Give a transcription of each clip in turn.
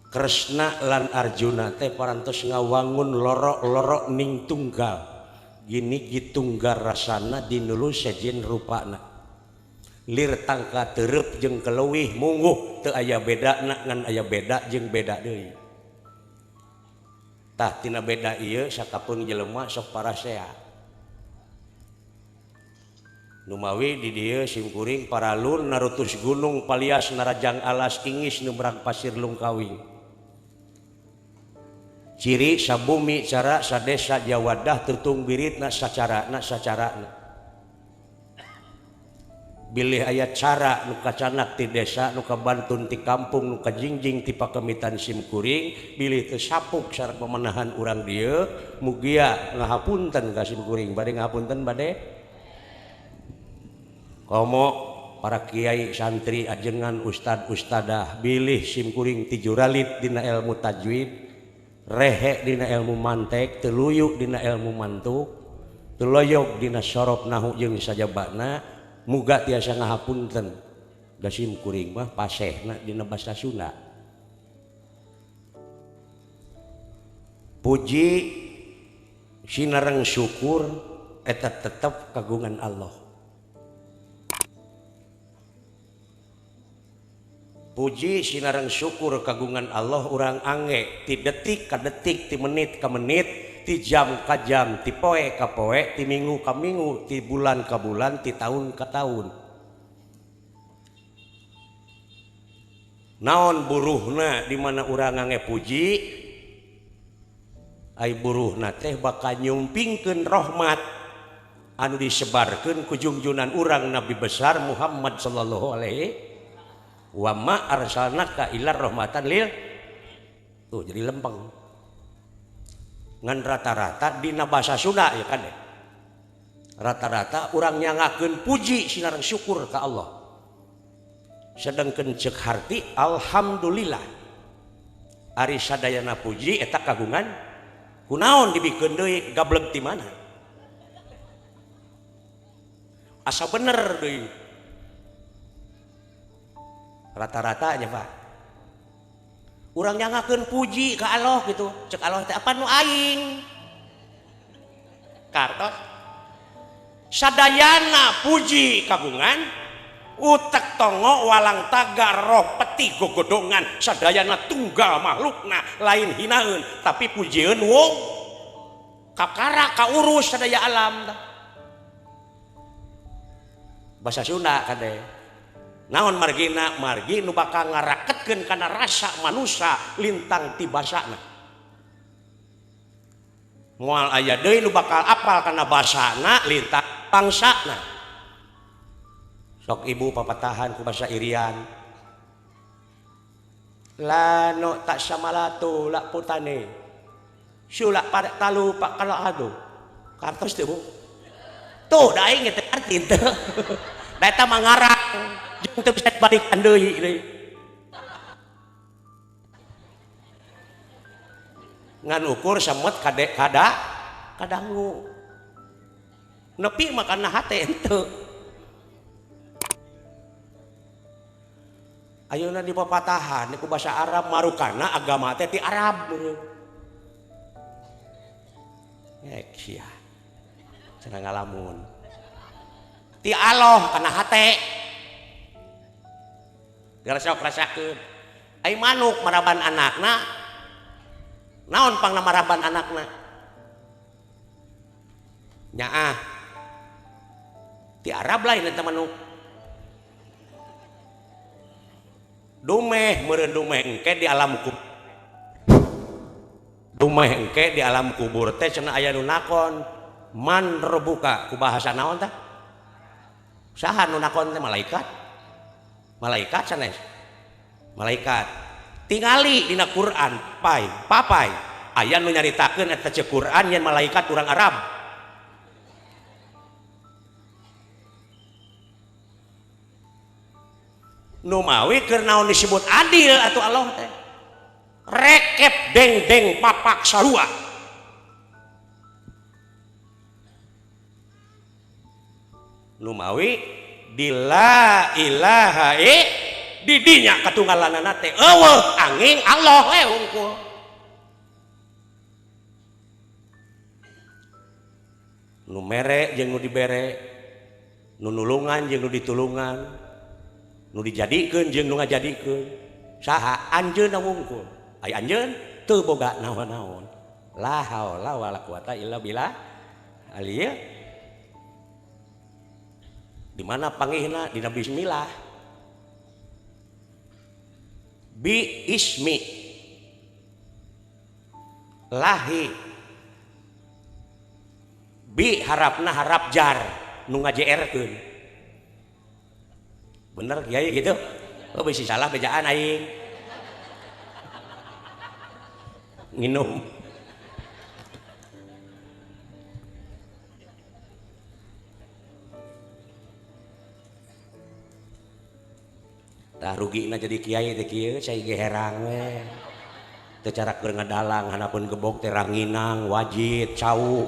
Kresna lan Arjuna teh parantos ngawangun lorok-lorok ning tunggal. Gini gitunggal rasana dinulu sejen rupana. Lir tangka terep jeung keleuwih mungguh teu aya bedana ngan aya beda jeung beda deui. Tah tina beda ieu sakapeung jelema sok parasea. Numawi di dieu simkuring paralun narutus gunung palias narajang alas ingis nubrang pasir lungkawing. Ciri sabumi cara sadesa jawadah tutung biritna sacarana sacarana. Bilih aya cara nu kacanak ti desa nu kabantun ti kampung nu kajingjing ti pakemitan simkuring bilih teu sapuk sareng pamanahan urang dieu mugia ngahapunten ka simkuring bade ngahapunten bade komo para kiai santri ajengan ustad ustadah bilih simkuring ti juralit dina ilmu tajwid rehe dina ilmu mantek teluyu dina ilmu mantuk teloyog dina sorof nahu jeung sajabana muga tiasa ngahapunten da simkuring mah pasehna dina basa Sunda. Puji sinareng syukur eta tetep kagungan Allah. Puji sinareng syukur kagungan Allah urang ange ti detik ka detik ti menit ka menit ti jam ka jam ti poe ka poe ti minggu ka minggu ti bulan ka bulan ti tahun ka tahun. Naon buruhna di mana urang ange puji ai buruhna teh bakal nyumpingkeun rahmat anu disebarkeun ku jungjunan urang Nabi besar Muhammad sallallahu alaihi wa ma arsalnaka illa rahmatan lil. Tuh jadi lempeng ngan rata-rata dina bahasa Sunda ya kan deh. Rata-rata urang nyangakeun puji sinareng syukur ka Allah. Sedangkeun ceuk harti alhamdulillah. Ari sadayana puji eta kagungan kunaon dibikeun deui gableg ti mana? Asa bener deui. Rata-ratanya Pak urang nyangakeun puji ka Allah gitu cek Allah teh apa nu aing kartos sadayana puji kagungan utek tongo walang taga roh peti gogodongan sadayana tunggal makhlukna lain hinaeun tapi pujieun wong kakara kaurus sadaya alam bahasa Sunda kade. Naon margina margi nu bakal ngaraketkeun kana rasa manusa lintang ti basana. Moal aya deui nu bakal apal kana basana lintang bangsana. Sok ibu papatahan ku basa Irian. Lano tak samalatu lak putane. Sulak pada talu pak kalau adu. Kartos teh Bu. Tuh da aing teh arti teu. Da eta mah ngarang. Jeung teu bisa dibalikan deui deui. Ngan ukur semet kade kada kadangu. Nepi mah kana hate henteu. Ayeuna di papatahan ku basa Arab marukana agama teh ti Arab meureun. Ek sia. Cenah ngalamun. Ti Allah kana hate. Sok rasakeun ai manuk maraban anakna naon pangna maraban anakna nyaah ti Arab lain eta manuk dumeh meureun dumeh engke di alam kubur dumeh engke di alam kubur teh cenah aya nu nakon man rebuka ku bahasa naon tah saha nu nakon teh malaikat malaikat sanes malaikat tingali dina Quran pai papai aya nu nyaritakeun eta ceuk Quran yen malaikat urang Arab nu mawi keur naon disebut adil atuh Allah teh rekep deng-deng papak sarua nu mawi di la ilaha Di dinya katunggalanana teh eueuh angin Allah we hungkul. Nu mere jeung nu dibere, nu nulungan jeung nu ditulungan, nu dijadikeun jeung nu ngajadikeun. Saha anjeunna wungkul? Ai anjeun teu boga naon-naon. La haula wala quwata illa billah. Aliyah. Di mana pangihna? Dina bismillah. Bi ismi lahi. Bi harapna harap jar nu ngajeerkeun. Bener kiai gitu? Oh bisi salah bejaan aing. Nginum. Tah rugina jadi kiai teh kieu cai ge herang we. Teu cara keur ngadalang hanapun gebog teh ranginang, wajit, cau.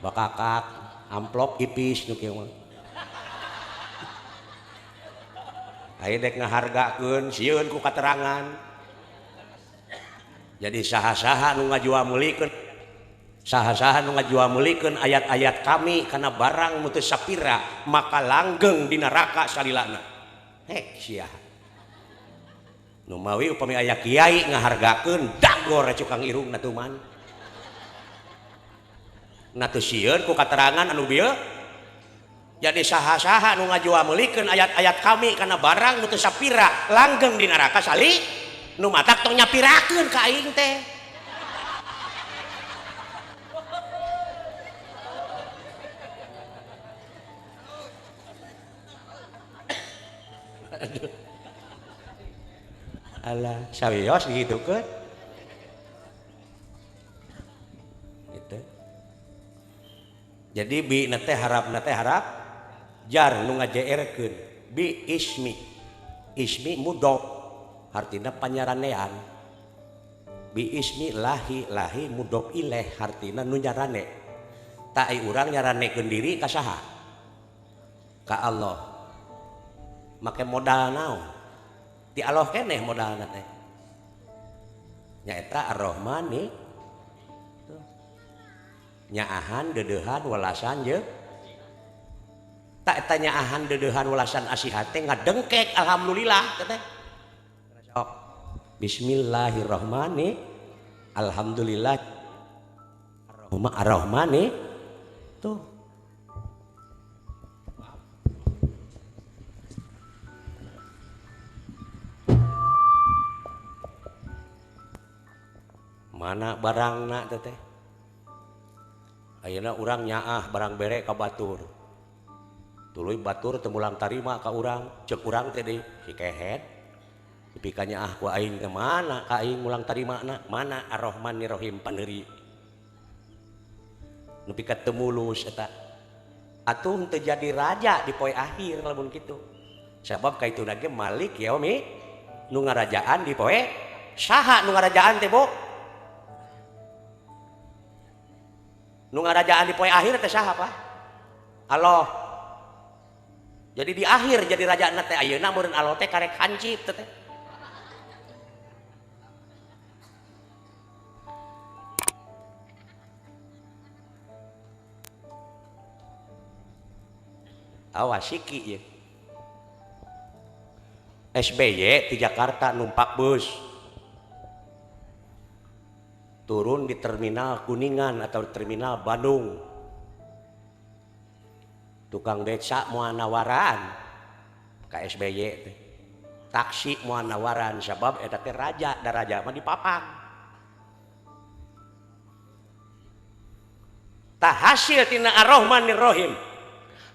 Bakakak, amplop ipis nu kieu mah. Aya dek ngahargakeun sieun ku katerangan. Jadi saha-saha nu ngajual meulikeun, saha-saha nu ngajual meulikeun ayat-ayat kami kana barang nu teu sapira maka langgeng di neraka salilana. Hek sia. Nu mawi upami aya kiai ngahargakeun dagor cukang irungna tuman. Na teu sieun ku katerangan anu bieu. Jadi saha-saha nu ngajual meulikeun ayat-ayat kami kana barang nu teu sapira langgeng di neraka sali nu matak tong nyapirakeun ka aing teh. Aduh. Alah, sawios digitukeun. Gitu. Jadi bi na teh harap jar nu ngajeerkeun bi ismi. Ismi mudhof hartina panyaranean. Bi ismi lahi, lahi mudhof ilaih hartina nu nyarane. Tak ai urang nyaranekeun diri ka saha? Ka Allah. Make modal naon? Ti Allah keneh modalna teh. Nyaeta Ar-Rahmani. Nyaahan deudeuhan welasan jeung tak eta nyaahan deudeuhan welasan asihan teh ngadengkek alhamdulillah teh. Sok. Bismillahirrahmanirrahim. Alhamdulillah. Ar-Rahmani. Tuh. Mana barangna teh? Ayeuna urang nyaah barang bere ka batur. Tuluy batur teu mulang tarima ka urang, ceuk urang teh deui si kehed. Nepi ka nyaah ku aing teh mana ka aing mulang tarimana? Mana Ar-Rahmanir-Rahim paneuri. Nepi ka teu mulus eta. Atuh teu jadi raja di poe akhir lamun kitu. Sabab kaituna ge Malik yaumi nu ngarajaan di poe saha nu ngarajaan teh, Bu? Nu ngarajaan di poe akhir teh saha, Pak? Allah. Jadi di akhir jadi rajana teh ayeuna meureun Allah teh karek hancip teh. Awas siki ieu. SBY di Jakarta numpak bus. Turun di terminal Kuningan atau terminal Bandung. Tukang becak moal nawaran ka SBY teh. Taksi moal nawaran sabab eta teh raja, da raja mah dipapak. Tah hasil tina Ar-Rahmanir-Rahim.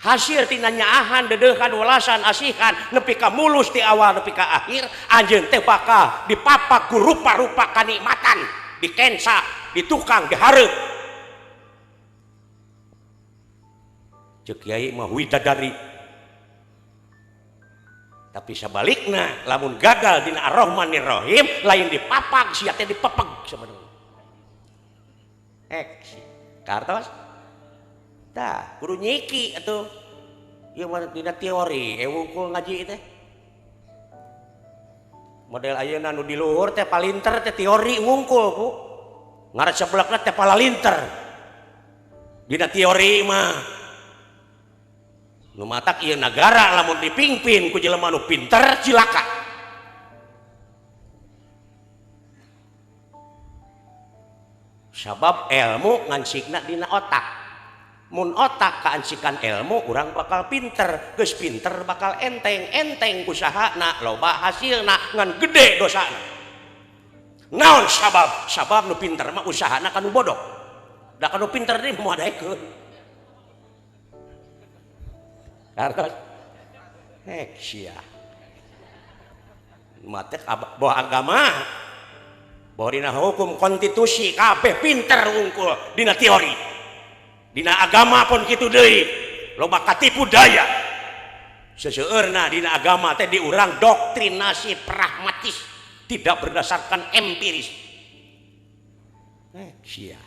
Hasil tina nyaahan deudeuhan welasan asihan nepi ka mulus ti awal nepi ka akhir anjeun teh bakal dipapak ku rupa-rupa kanikmatan. Dikensa, ditukang, dihareup. Ceuk kiai mah widadari. Tapi sabalikna lamun gagal dina Ar-Rahmanir-Rahim lain dipapak sia teh dipepeg sebenarnya. Ek kartos tah kudu nyiki atuh. Ieu mah dina teori wungkul ngaji teh. Model ayeuna nu di luhur teh palinter teh teori ngungkul ku. Ngareseblekna teh palalinter. Dina teori mah. Nu matak ieu nagara lamun dipimpin ku jelema nu pinter cilaka. Sabab ilmu ngansikna dina otak. Mun otak kaansikan ilmu urang bakal pinter, geus pinter bakal enteng, enteng usahana loba hasilna ngan gede dosana. Naon sabab? Sabab nu pinter mah usahana kanu bodoh. Da kanu pinter deui moal daekeun. Kartos hek sia. Matek bawa agama, bawa dina hukum konstitusi kabeh pinter wungkul dina teori. Dina agama pun kitu deui loba katipu daya seseueurna dina agama teh diurang doktrinasi pragmatis tidak berdasarkan empiris. Sia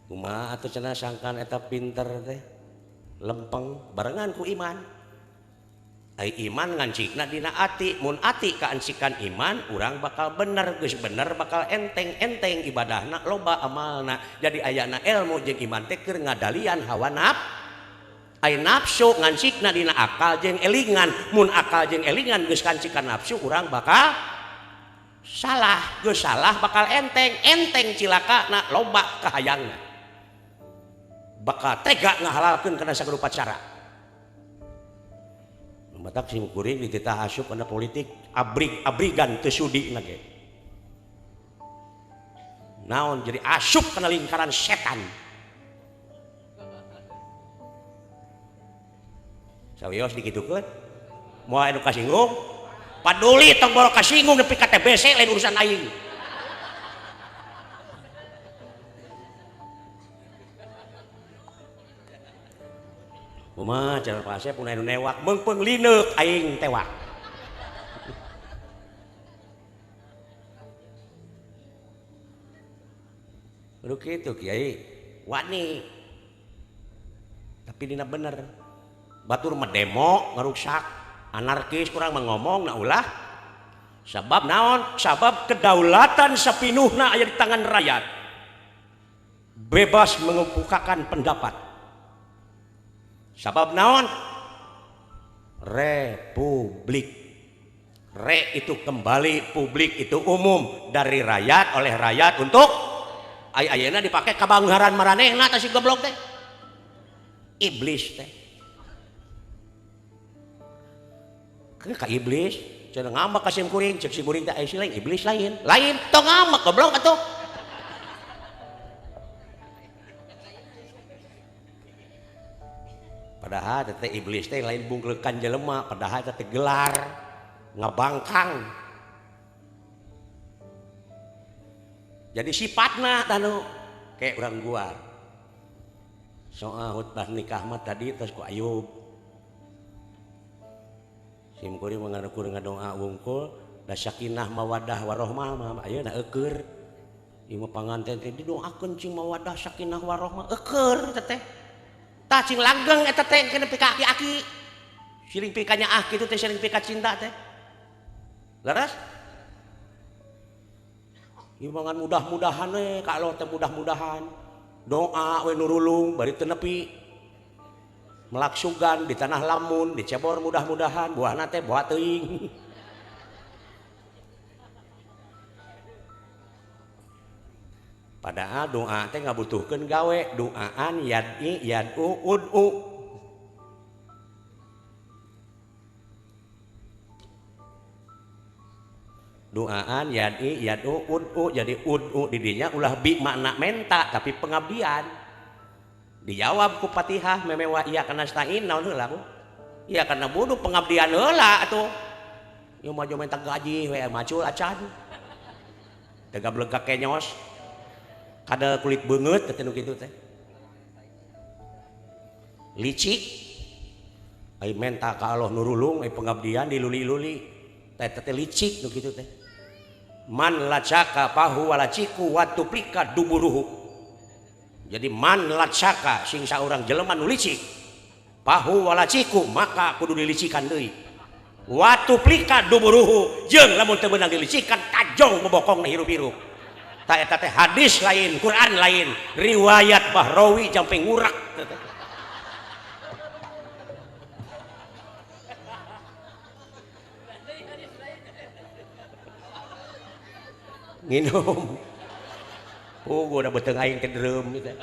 kumaha atuh cenah sangkan eta pinter teh lempeng barengan ku iman. Ai iman ngancikna dina ati, mun ati kaancikan iman urang bakal bener, geus bener bakal enteng-enteng ibadahna loba amalna. Jadi ayana ilmu jeung iman teh keur ngadalian hawa naf. Ai nafsu ngancikna dina akal jeung elingan, mun akal jeung elingan geus kancikan nafsu urang bakal salah, geus salah bakal enteng, enteng cilakana loba kahayangna. Bakal tega ngahalalkeun kana sagala cara. Matak sim kuring dititah asup kana politik abrig-abrigan teu sudi na ge. Naon jadi asup kana lingkaran setan. Sawios dikitukeun moal anu kasinggung paduli tong boro kasinggung nepi ka TBC lain urusan aing. Kumaha cara Pak Asep anu newak meungpeung lineuk aing tewak. Kudu kitu kiai wani. Tapi dina bener. Batur mah demo ngaruksak, anarkis kurang mah ngomong na ulah. Sabab naon? Sabab kedaulatan sapinuhna aya di tangan rakyat. Bebas mengemukakan pendapat. Sabab naon? Republik. Re itu kembali, publik itu umum, dari rakyat oleh rakyat untuk ayeuna dipake kabanggaran maranehna tah si goblok teh. Iblis teh. Ka iblis, cenah ngambek ka sim kuring, ceuk si kuring teh aya si lain, iblis lain. Lain tong ngambek goblok atuh. Padahal teh iblis teh lain bungklekan jelema, padahal teh gelar ngabangkang. Jadi sifatna tanu kayak urang guar. Soal khutbah nikah mah tadi terus ku Ayub. Sim kuring mengarukur ngadoa wungkul da sakinah mawadah warohmah mah ayeuna eueur. Ieu mah panganten teh didoakeun cing mawadah sakinah warohmah eueur teh. Tah cing langgeng eta teh kena pika aki-aki. Siling pikanya ah kitu teh siling pika cinta teh. Leres? Ieu mah ngan mudah-mudahan we ka Allah teh mudah-mudahan. Doa we nurulung bari teu nepi. Melaksugan di tanah lamun dicebor mudah-mudahan buahna teh buah teuing. Padahal doa teh ngabutuhkeun gawe, doaan yad'i yad'u ud'u. Doaan yad'i yad'u ud'u, jadi ud'u di dinya ulah bi makna menta tapi pengabdian. Dijawab ku Fatihah memewa iya kana stain naon heula ku? Iya kana buduh pengabdian heula atuh. Ieu mah minta gaji we macul acan. Teu gableg ka kenyos. Kada kulit beungeut teh nu kitu teh. Licik. Ai menta ka Allah nurulung ai pengabdian diluli-luli. Teh teh licik nu kitu teh. Man lacaka pahu walaciku wa tuplika duburuhu. Jadi man lacaka sing saurang jelema nu licik. Pahu walaciku maka kudu dilicikan deui. Watu plika duburuhu jeung lamun teu beunang dilicikan tajong bobokongna hirup-hirup. Tah eta teh hadis lain, Quran lain, riwayat Bahrawi jampe ngurak. Nginum. Oh, gua udah beteng aing teh derem gitu.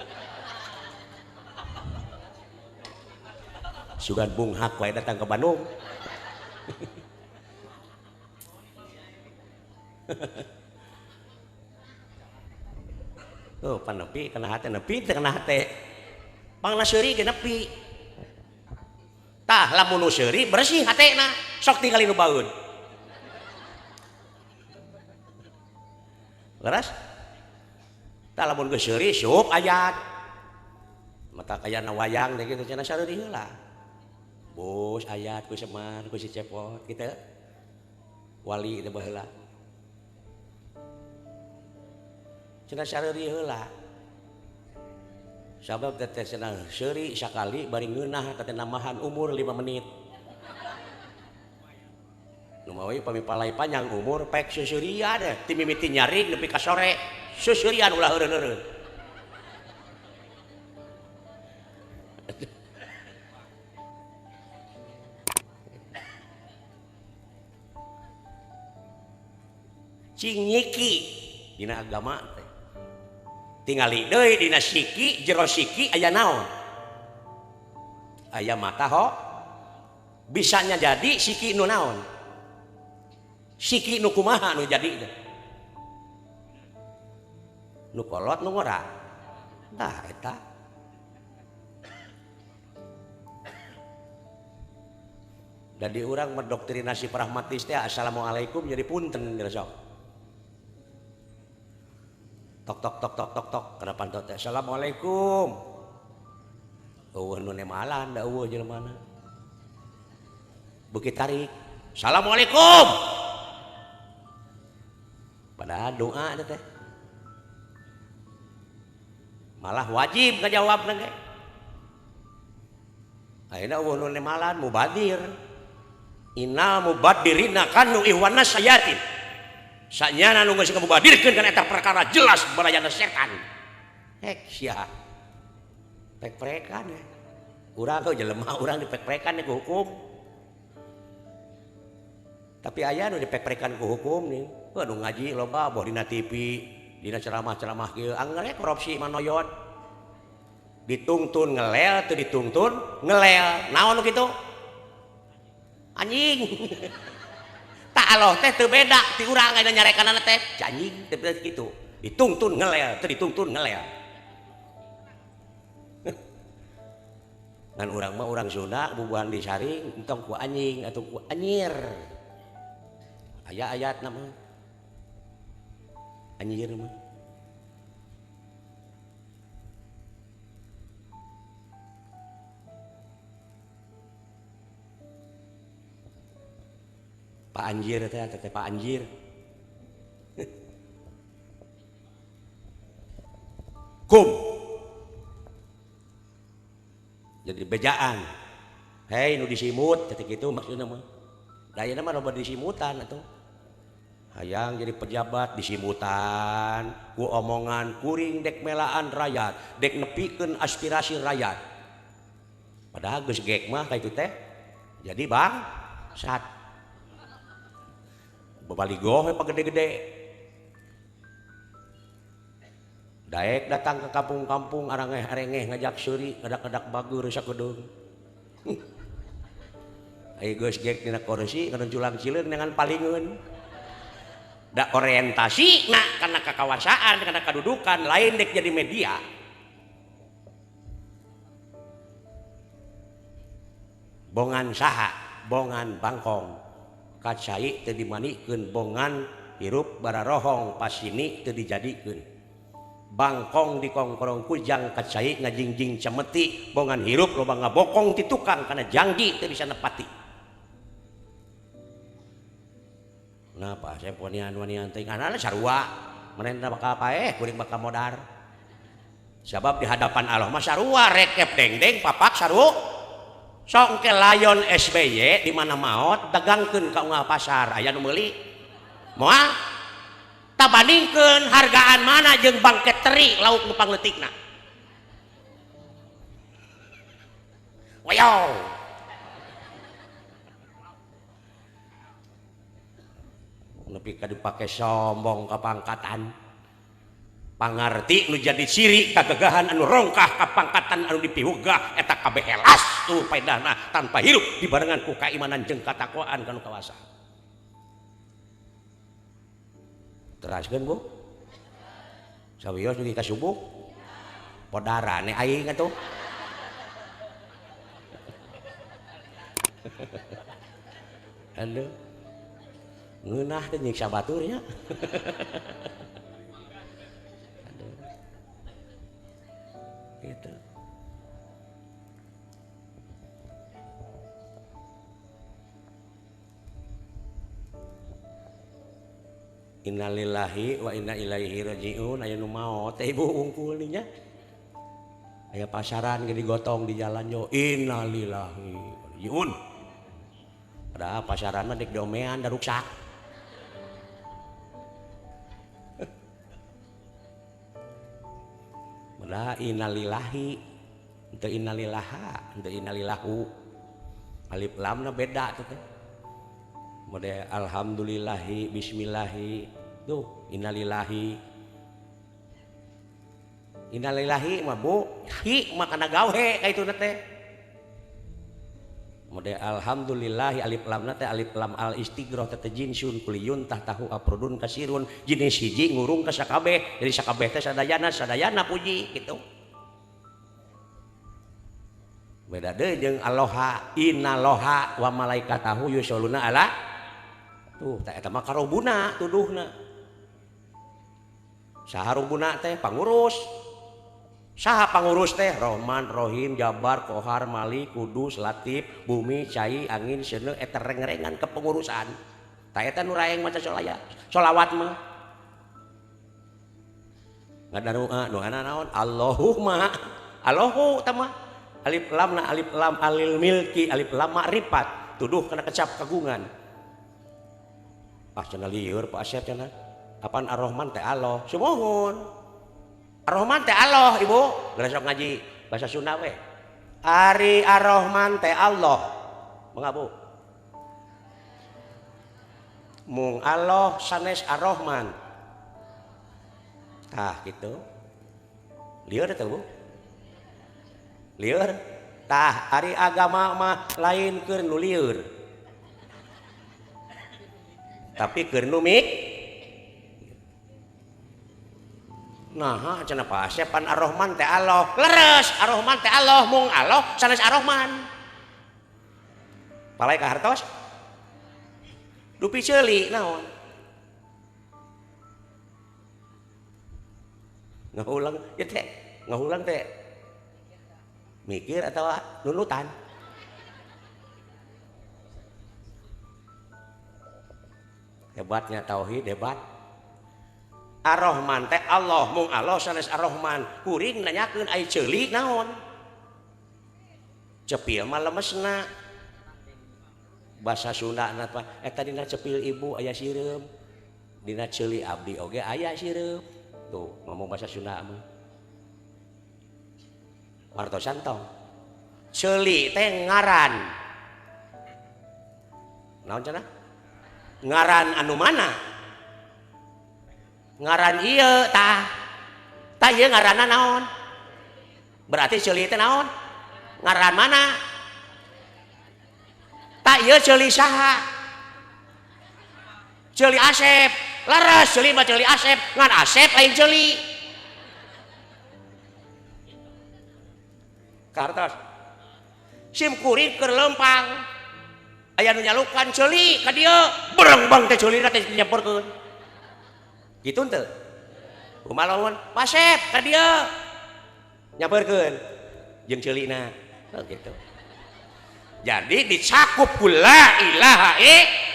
Sugan bunghak wae datang ke Bandung. Oh, panepi kana hate nepi teh kana hate. Pangna seuri ge nepi. Tah lamun nu seuri bersih hatena, sok tingali nu baeud. Leres? Tah lamun geus seuri sup ayat. Mata kaya na wayang teh kitu cenah sareuri heula. Bos ayat ku Semar ku si Cepot kitu. Wali teh baheula. Cenah sareuri heula. Sabab teh cenah seuri sakali bari ngeunah teh nambahan umur 5 menit. Nu mawi pami palai panjang umur pek seuseurian teh ti mimiti nyaring nepi ka sore seuseurian ulah heureun-heureun. Cing nyiki dina agama teh. Tingali deui dina siki jero siki aya naon? Aya mata ho. Bisanya jadi siki nu naon? Siki nu kumaha nu jadi teh? Nu kolot nu ngora. Tah eta. Jadi urang mendoktrinasi pragmatis teh assalamualaikum jadi punten geus sok. Tok tok tok tok tok tok kana panto teh assalamualaikum. Eueuh nu nemalan da eueuh jelemana. Beuki tarik. Assalamualaikum. Padahal doa teh. Malah wajib ngajawabna ge. Ayeuna eueuh nu nemalan mubadir. Innal mubadirina kanu ihwana sayatin. Sanyana nu geus ngamubadirkeun kana eta perkara jelas barayana setan. Hek sia. Pek-pekan ya. Urang teh jelema urang dipek-pekan ku hukum. Tapi aya nu dipek-pekan ku hukum nih. Waduh ngaji loba boh dina TV, dina ceramah-ceramah kieu angger korupsi manoyot. Ditungtun ngelel teu ditungtun ngelel. Naon nu kitu? Anjing. Tak Allah teh teu beda ti urang aya nyarekanana teh anjing teu beda kitu. Ditungtun ngelel teu ditungtun ngelel. Ngan urang mah urang Sunda bubuhan disaring entong ku anjing atau ku anyir. Aya ayatna mah. Anyir mah. Pak Anjir teh teh Pak Anjir. Kum. Jadi bejaan. Hei nu disimut teh kitu maksudna mah. Da ayeuna mah loba disimutan atuh. Hayang jadi pejabat disimutan ku omongan kuring dek melaan rakyat, dek nepikeun aspirasi rakyat. Padahal geus gek mah ka itu teh. Jadi bang sat. Babaligoh we pagede-gede. Daek datang ke kampung-kampung arangeh-arengeh ngajak seuri, ngadak-ngadak bager sakedeung. Aya geus gek dina kursi kana culang cileung dengan palingeun. Da orientasi na kana kakawasaan, kana kadudukan lain dek jadi media. Bongan saha, bongan bangkong. Kacai teu dimanikeun bongan hirup bararohong pasini teu dijadikeun. Bangkong dikongkorong kujang kacai ngajingjing cemeti bongan hirup loba ngabokong ti tukang kana jangji teu bisa nepati. Napa saya wanian-wanian teh kana sarua manehna bakal paeh kuring bakal modar. Sabab di hadapan Allah mah sarua rekep dengdeng papak sarua. Sok engke layon SBY di mana maot dagangkeun ka unggal pasar aya nu meuli. Moal tabandingkeun hargaan mana jeung bangke teri lauk nu pangleutikna. Wayo. Nepi ka dipake sombong ka pangkatan. Pangarti nu jadi ciri kagagahan anu rongkah ka pangkatan anu dipihugah eta kabeh helas tuh paedahna tanpa hirup dibarengan ku kaimanan jeung katakwaan kanu kawasa. Teraskeun Bu. Sawios dugi ka subuh. Podarane aing atuh. Aduh. Ngeunah teh nyiksa batur nya. Gitu. Innalillahi wa inna ilaihi rajiun. Aya nu maot teh ibu unggul nya. Aya pasaran ge digotong di jalan yo. Innalillahi rajiun. Padahal pasaran mah dek diomean da ruksak. La innalillahi henteu innalillaha henteu innalillahu alif lamna beda tuh teh mode alhamdulillahi bismillahi tuh innalillahi innalillahi mah bu hi mah kana gawe ka itu teh mode alhamdulillahi alif lamna teh alif lam al istighroh teh jinsun kuliyun tahtahu aprodun kasirun jenis hiji ngurung ka sakabeh jadi sakabeh teh sadayana sadayana puji gitu beda deui jeung aloha innaloha wa malaikatahu yusholluna ala tuh teh eta mah karobuna tuduhna saha rubuna teh pangurus. Saha pangurus teh Rohman, Rohim, Jabar, Kohar, Malik, Kudus, Latif, Bumi, Cai, Angin, Seuneu eta reng-rengan kepengurusan. Tah eta nu raeng maca sholawat mah. Ngadarua doana naon? Allahumma. Allahu tah mah. Alif lam na alif lam alil milki, alif lam makrifat. Tuduh kana kecap kagungan. Ah cenah lieur Pak Asep cenah. Apaan Ar-Rahman teh Allah? Sumuhun. Ar-Rahman teh Allah ibu, geus sok ngaji bahasa Sunda we. Ari Ar-Rahman teh Allah. Mangga Bu. Mung Allah sanes Ar-Rahman. Tah kitu. Lieur teh Bu. Lieur. Tah ari agama mah lain keur nu lieur. Tapi keur nu mik. Nah, cenah Pak Asep pan Ar-Rahman teh Allah. Leres, Ar-Rahman teh Allah, mung Allah sanes Ar-Rahman. Palai ka hartos? Dupi ceuli naon? Ngahulang ieu teh, ngahulang teh. Mikir atawa nunutan? Hebatnya tauhid hebat. Ar-Rahman teh Allah mung Allah sanes Ar-Rahman. Kuring nanyakeun ai ceuli naon? Cepil mah lemesna. Bahasa Sunda na teh eta dina cepil ibu aya sireum. Dina ceuli abdi oge aya sireum. Tuh ngomong bahasa Sunda mah. Wartosan tong. Ceuli teh ngaran. Naon cenah? Ngaran anu mana? Ngaran ieu tah. Tah ieu ngaranna naon? Berarti ceuli teh naon? Ngaran mana? Tah ieu ceuli saha? Ceuli Asep. Leres ceuli mah ceuli Asep, ngan Asep lain ceuli. Kartos. Sim kuring keur lempang. Aya nu nyalukan ceuli ka dieu, berengbang teh ceulina teh nyamperkeun. Gitu henteu? Kumaha lamun Pasep ka dieu nyamperkeun jeung ceulina. Oh gitu. Jadi dicakup ku la ilaha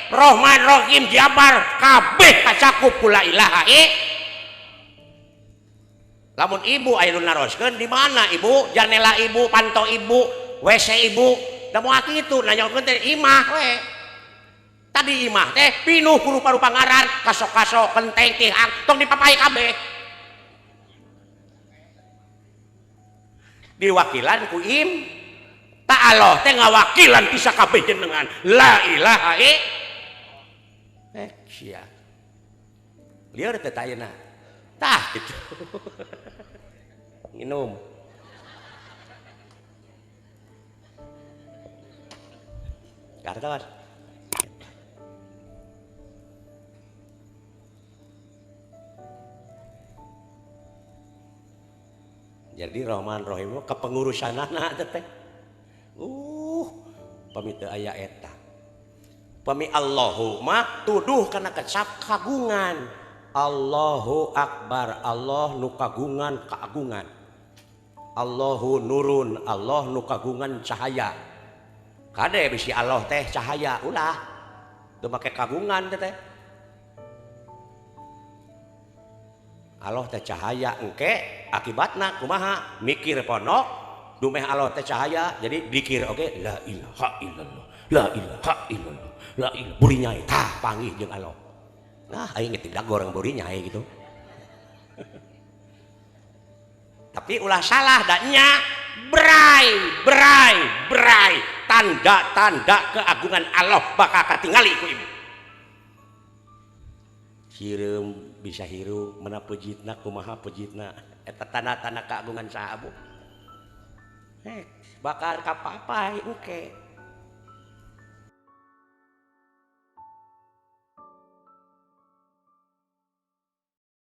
Rohman Rohim Jabar kabeh kacakup ku la ilaha. Lamun ibu aya nu naroskeun di mana ibu? Janela ibu, panto ibu, WC ibu, Da moal kitu nanyakeun teh imah we. Tadi imah teh pinuh ku rupa-rupa ngaran, kasok-kasok, kenteng, tihang, tong dipapai kabeh. Diwakilan ku im ta Allah teh ngawakilan ti sakabeh jenengan. La ilaha eh sia. Lieur teh ayeuna. Tah gitu. Minum. Kartos. Jadi Rahman Rahim kepengurusanana teh. Pami teu aya eta. Pami Allahu mah tuduh kana kecap kagungan. Allahu Akbar, Allah nu kagungan keagungan. Allahu nurun, Allah nu kagungan cahaya. Kade bisi Allah teh cahaya ulah. Teu make kagungan teh. Allah teh cahaya engke akibatna kumaha mikir pondok dumeh Allah teh cahaya jadi dikir oge la ilaha illallah la ilaha illallah la ilaha burinyai tah panggih jeung Allah. Nah aing geus dagor burinyai gitu. Tapi ulah salah da nya berai berai berai tanda-tanda keagungan Allah bakal katingali ku ibu. Hireum bisa hirup mana pejitna kumaha pejitna eta tanda-tanda keagungan saha bu bakal kapapai engke.